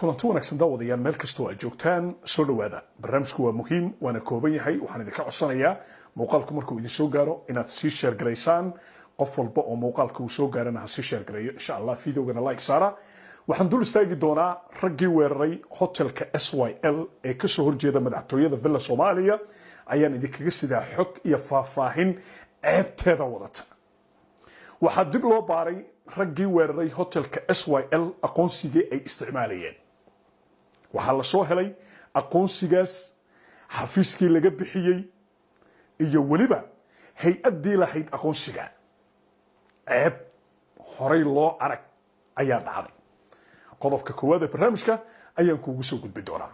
Kulanti wanaagsan daawadayaal, meel kastoo aad joogtaan, soo dhowaada. Barnaamijku waa muhiim waana kooban yahay. Waxaan idinka codsanayaa muuqaalku markuu idin soo gaaro inaad sii share garaysaan. Qof walba oo muuqaalka uu soo gaarana ha sii share gareeyo, insha Allah. Videogana like saara. Waxaan dul istaagi doonaa raggii weeraray hotelka SYL ee kasoo horjeeda madaxtooyada Villa Soomaaliya. Ayaan idinkaga sidaa xog iyo faahfaahin ceebteeda wadata. Waxaa dib loo baaray raggii weeraray hotelka SYL aqoonsigii ay isticmaalayeen. Waxaa la soo helay aqoonsigaas xafiiskii laga bixiyey iyo weliba hay-addii lahayd aqoonsiga. Ceeb horay loo arag ayaa dhacday. Qodobka koowaad ee barnaamijka ayaan kuugu soo gudbi doonaa.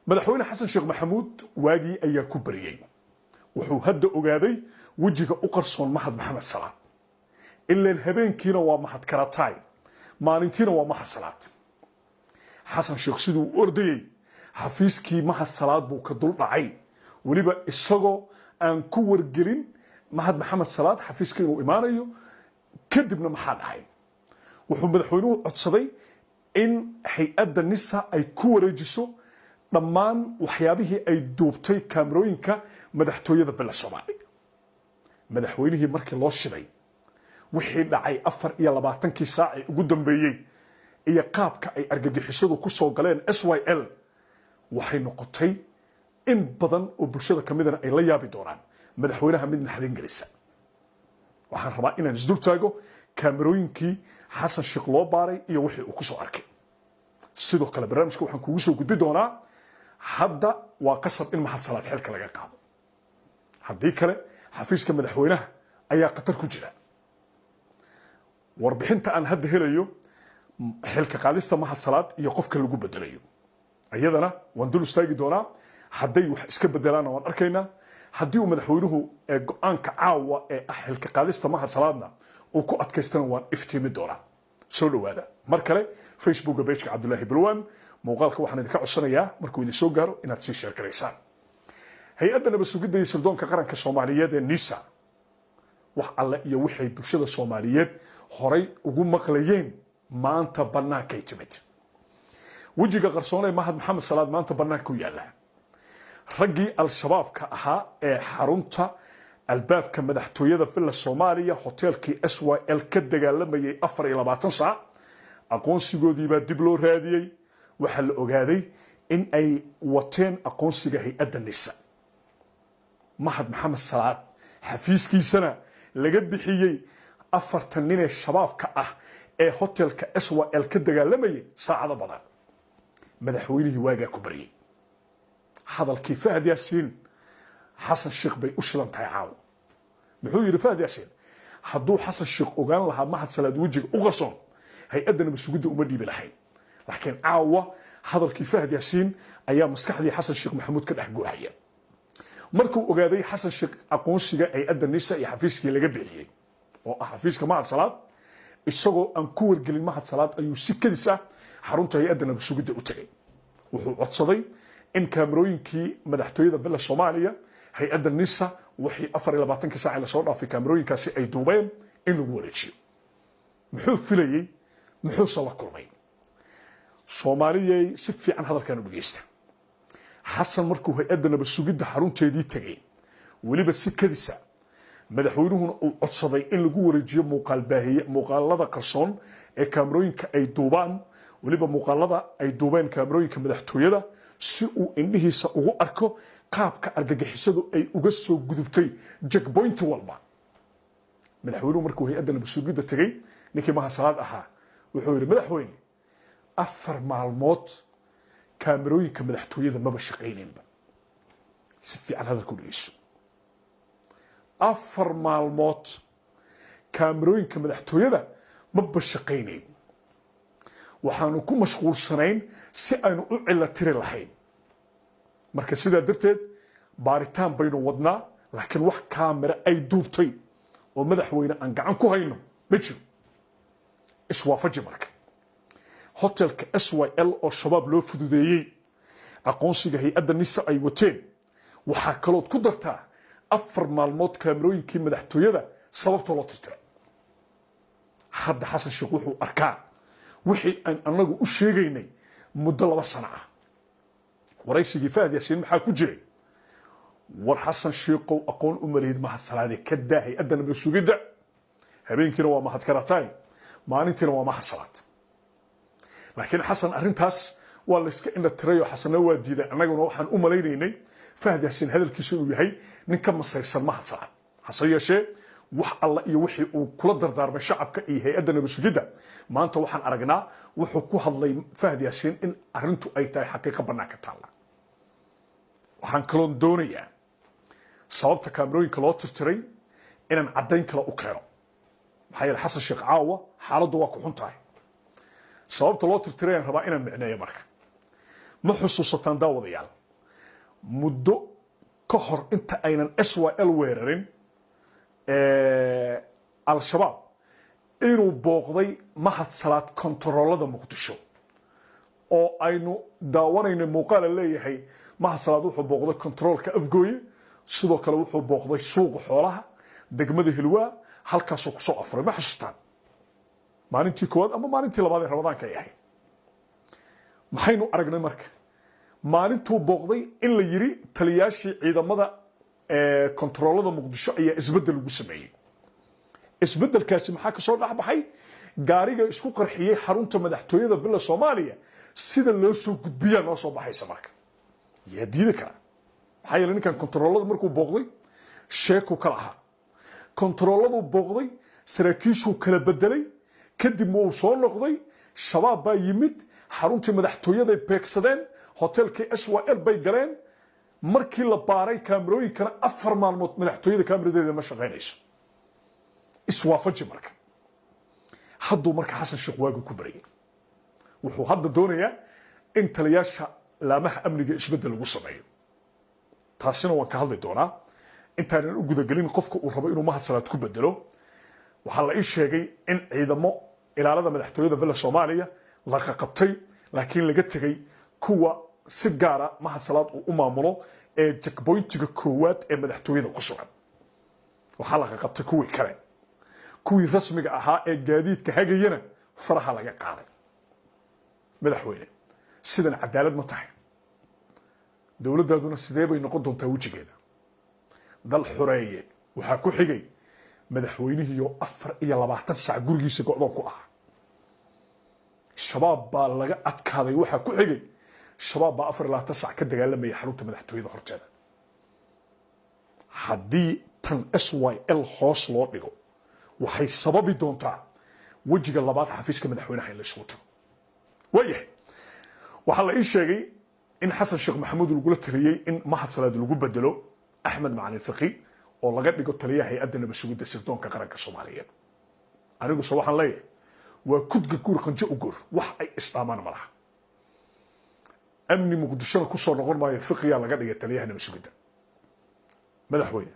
Madaxweyne Xasan Sheekh Maxamuud waagii ayaa ku bariyey. Wuxuu hadda ogaaday wejiga u qarsoon Mahad Maxamed Salaad. Ilaan habeenkiina waa Mahad Karataay, maalintiina waa Mahad Salaad. Xasan Sheekh siduu u ordayey xafiiskii Mahad Salaad buu ka dul dhacay, weliba isagoo aan ku wargelin Mahad Maxamed Salaad xafiiska inuu imaanayo. Kadibna maxaa dhacay? Wuxuu madaxweynuhu codsaday in hay-adda NISA ay ku wareejiso dhammaan waxyaabihii ay duubtay kaamarooyinka madaxtooyada Villa Soomaaliya. Madaxweynihii markii loo shiday wixii dhacay 24-kii saacii ugu dambeeyey iyo qaabka ay argagixisadu ku soo galeen SYL, waxay noqotay in badan oo bulshada ka midana ay la yaabi doonaan, madaxweynaha mid naxdin gelisa. Waxaan rabaa inaan isdul taago kaamarooyinkii Xasan Sheekh loo baaray iyo wixii uu ku soo arkay. Sidoo kale barnaamijka waxaan kugu soo gudbi doonaa, hadda waa qasab in Mahad Salaad xilka laga qaado, haddii kale xafiiska madaxweynaha ayaa khatar ku jira. Warbixinta aan hadda helayo, xilka qaadista Mahad Salaad iyo qofka lagu bedelayo, iyadana waan dul istaagi doonaa. Hadday wax iska bedelaanna waan arkaynaa. Haddii uu madaxweynuhu go-aanka caawa ee ah xilka qaadista Mahad Salaadna uu ku adkaystana, waan iftiimi doonaa. Soo dhowaada mar kale. Facebooka page-ka Cabdulaahi Balwaan. Muuqaalka waxaan idinka codsanayaa markuu idin soo gaaro inaad sii share garaysaan. Hay-adda nabad sugidda iyo sirdoonka qaranka Soomaaliyeed ee NISA, wax alle iyo waxay bulshada Soomaaliyeed horay ugu maqlayeen maanta bannaankay timid. Wejiga qarsoon ee Mahad Maxamed Salaad maanta bannaanka u yaalla. Raggii Al-Shabaabka ahaa ee xarunta albaabka madaxtooyada Villa Soomaaliya, hoteelkii SYL, ka dagaalamayay 24 saac, aqoonsigoodiibaa dib loo raadiyey. Waxaa la ogaaday in ay wateen aqoonsiga hay-adda NISA, Mahad Maxamed Salaad xafiiskiisana laga bixiyey 40 nin ee Shabaabka ah ee hotelka SYL ka dagaalamayay saacado badan. Madaxweynihii waagaa ku baryey. Hadalkii Fahad Yaasiin Xasan Sheekh bay u shidan tahay caawo. Muxuu yidhi Fahad Yaasiin? Hadduu Xasan Sheekh ogaan lahaa Mahad Salaad wejiga u qarsoon, hay-adda nabad sugidda uma dhiibi lahayn. Laakiin caawa hadalkii Fahad Yaasiin ayaa maskaxdii Xasan Sheekh Maxamuud ka dhex guuxaya. Markuu ogaaday Xasan Sheekh aqoonsiga hay-adda NISA iyo xafiiskii laga bixiyey oo ah xafiiska Mahad Salaad, isagoo aan ku wargelin Mahad Salaad ayuu si kadis ah xarunta hay-adda nabad sugidda u tegay. Wuxuu codsaday in kaamarooyinkii madaxtooyada Villa Soomaaliya, hay-adda NISA, wixii 24-kii saaci lasoo dhaafay kaamarooyinkaasi ay duubeen in lagu wareejiyo. Muxuu filayey? Muxuuse la kulmay? Soomaaliyay, si fiican hadalkan u dhegeysta. Xasan markuu hay-adda nabad sugidda xarunteedii tegey, weliba si kadisa, madaxweynuhuna uu codsaday in lagu wareejiyo muuqaal baahiye, muuqaalada qarsoon ee kaamarooyinka ay duubaan, weliba muuqaalada ay duubeen kaamarooyinka madaxtooyada, si uu indhihiisa ugu arko qaabka argagixisadu ay uga soo gudubtay checkpoint walba, madaxweynuhu markuu hay-adda nabad sugidda tegey, ninkii Mahad Salaad ahaa wuxuu yidhi: "Madaxweyne, 4 maalmood kaamarooyinka madaxtooyada maba shaqaynaynba." Si fiican hadalku dhegeyso. 4 maalmood kaamarooyinka madaxtooyada maba shaqaynayn. Waxaanu ku mashquulsanayn si aynu u cilo tiri lahayn. Marka sidaa darteed baaritaan baynu wadnaa, laakiin wax kaamira ay duubtay oo, madaxweyne, aan gacan ku hayno ma jiro. Iswaafaji marka hotelka SYL oo Shabaab loo fududeeyey, aqoonsiga hay-adda NISA ay wateen, waxaa kalood ku dartaa 4 maalmood kaamarooyinkii madaxtooyada sababta loo tirtiray. Hadda Xasan Sheekh wuxuu arkaa wixii aan annagu u sheegaynay. Muddo 2 sano ah waraysigii Fahad Yaasiin maxaa ku jiray? War Xasan Shiikow, aqoon u malihid Mahad Salaade, ka daa hay-adda nabad sugidda. Habeenkiina waa Mahad Karataay, maalintiina waa Mahad Salaad. Laakiin Xasan arrintaas waa layska indha tiray oo Xasanna waa diiday. Annaguna waxaan u malaynaynay Fahad Yaasiin hadalkiisu inuu yahay nin ka masayrsan Mahad Salaad. Hase yeeshee, wax alla iyo wixii uu kula dardaarmay shacabka iyo hay-adda nabad sugidda, maanta waxaan aragnaa wuxuu ku hadlay Fahad Yaasiin in arrintu ay tahay xaqiiqo bannaanka taalla. Waxaan kaloon doonayaa sababta kaamirooyinka loo tirtiray inaan caddayn kale u keeno, maxaa yeele Xasan Sheekh caawa xaaladdu waa ku xun tahay. Sababta loo tirtiray aan rabaa inaan micneeyo. Marka ma xusuusataan, daawadayaal, muddo ka hor inta aynan SYL weerarin Al-Shabaab inuu booqday Mahad Salaad kontaroolada Muqdisho, oo aynu daawanayno muuqaala leeyahay Mahad Salaad wuxuu booqday kontaroolka Afgooye, sidoo kale wuxuu booqday suuqa xoolaha degmada Hilwaa, halkaasoo kusoo afuray? Ma xusuustaan maalintii koowaad ama maalintii labaad ee Ramadaanka ay ahayd? Maxaynu aragnay marka maalintuu booqday? In la yiri taliyaashii ciidamada kontaroolada Muqdisho ayaa isbeddel lagu sameeyey. Isbeddelkaasi maxaa ka soo dhexbaxay? Gaariga isku qarxiyey xarunta madaxtooyada Villa Soomaaliya sida loo soo gudbiyaa noo soo baxaysa. Marka yaa diidi kara? Maxaa yeelay ninkan kontaroolada markuu booqday sheekuu kala ahaa. Kontarooladuu booqday, saraakiishuu kala bedelay, kadib wuu soo noqday. Shabaab baa yimid, xaruntii madaxtooyaday beegsadeen, hotelkii SYL bay galeen. Markii la baaray kaamirooyinkana, 4 maalmood madaxtooyada kaamiradeeda ma shaqaynayso. Iswaafaji. Marka hadduu marka Xasan Sheekh waagi ku baryay, wuxuu hadda doonayaa in taliyaasha laamaha amniga isbeddel lagu sameeyo. Taasina waan ka hadli doonaa. Intaanan u gudagelin qofka uu rabo inuu Mahad Salaad ku bedelo, waxaa la ii sheegay in ciidamo ilaalada madaxtooyada Villa Soomaaliya la qaqabtay, laakiin laga tegey kuwa si gaara Mahad Salaad uu u maamulo ee checkpointiga koowaad ee madaxtooyada ku sugan. Waxaa la qaqabtay kuwii kale, kuwii rasmiga ahaa ee gaadiidka hagayana faraha laga qaaday. Madaxweyne, sidan cadaalad ma tahay. Dowladdaaduna sidee bay noqon doontaa wejigeeda? Dal xoreeye waxaa ku xigay madaxweynihiiyo 24 sac gurigiisa go'doon ku ahaa. Shabaab baa laga adkaaday waxaa ku xigay Shabaab baa 24 sac ka dagaalamaya xarunta madaxtooyada horteeda. Haddii tan SYL hoos loo dhigo, waxay sababi doontaa wejiga labaad xafiiska madaxweynaha in la isugu tago. Waayahay, waxaa la ii sheegay in Xasan Sheekh Maxamuud lagula taliyey in Mahad Salaad lagu bedelo Axmed Macalin Fiqi oo laga dhigo taliyaha hay-adda nabad sugidda sirdoonka qaranka Soomaaliyeed. Aniguse waxaan leeyahay waa kudga guur qanjo u guur, wax ay isdhaamaan ma laha. Amni Muqdishona kusoo noqon maayo Fiqiyaa laga dhigay taliyaha nabad sugidda. Madaxweyne,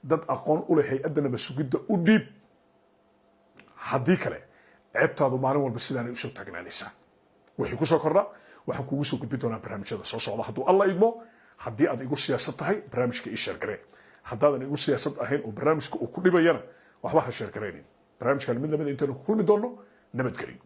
dad aqoon u leh hay-adda nabad sugidda u dhiib. Haddii kale ceebtaadu maalin walba sidaanay usoo taagnaanaysaa. Wixii kusoo kordha waxaan kugu soo gudbin doonaa barnaamijyada soo socda, hadduu Alla idmo. Haddii aad igu siyaasad tahay, barnaamijka ii share garee. Haddaadan igu siyaasad ahayn oo barnaamijka uu ku dhibayana, waxba ha share garaynin. Barnaamijkan mid lamid intaynu ku kulmi doonno, nabadgelyo.